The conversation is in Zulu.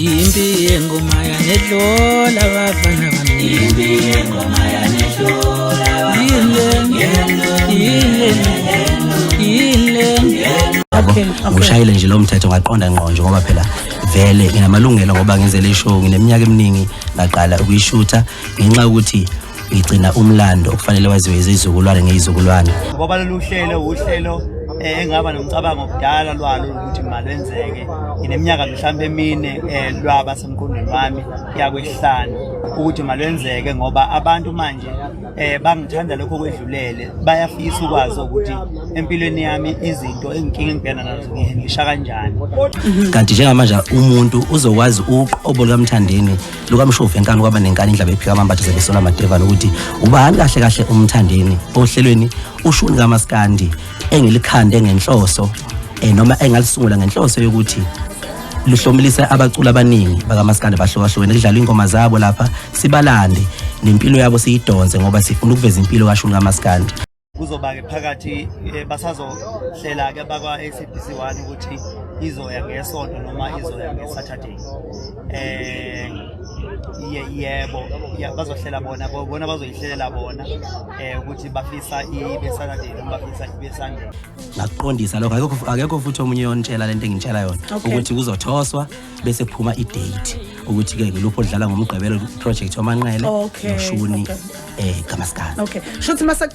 Impi yengoma yanedlola bafana bami. Impi yengoma yanedlola. Yile yile yile. Okay. Ngishayile nje lo mthetho, ngaqonda ngqo nje, ngoba phela vele nginamalungelo, ngoba ngenze le show ngineminyaka eminingi ngaqala ukuyishutha, ngenxa yokuthi ngigcina umlando okufanele waziwe izizukulwane ngezizukulwane. Ngoba lolu hlelo uhlelo engaba nomcabango kudala lwalo ukuthi malwenzeke. Ngineminyaka mhlawumbe emine lwaba semqondweni wami, yakwesihlanu, ukuthi malwenzeke, ngoba abantu manje bangithanda lokho kwedlulele, bayafisa ukwazi ukuthi empilweni yami izinto enginkinga engibhekana nazo ngihandlisha kanjani. Kanti njengamanje umuntu uzokwazi uqobo lukaMthandeni, lukamshovu enkani, kwaba nenkani, indlaba ephika amambatha sebesola amadevane, ukuthi ubani kahle kahle uMthandeni ohlelweni ushuni kaMaskandi engilikhande ngenhloso noma engalisungula ngenhloso yokuthi luhlomulise abaculi abaningi bakaMaskandi bahlukahlukene, kudlalwa ingoma zabo lapha, sibalande nempilo yabo siyidonse, ngoba sifuna ukuveza impilo kaShuni kaMaskandi. Kuzoba-ke phakathi basazohlela-ke bakwa-SABC 1 ukuthi izoya ngeSonto noma izoya ngeSaturday. Yebo, bazohlela bona, bona bazoyihlelela bona ukuthi bafisa ibe Saturday noma bafisa ibe Sunday. Ngakuqondisa lokho, akekho futhi omunye yontshela lento engitshela yona ukuthi kuzothoswa bese kuphuma i-date, ukuthi ke ngilupho odlala ngoMgqibelo, project wamanqele noShuni kaMaskandi. Okay, shuthi mase.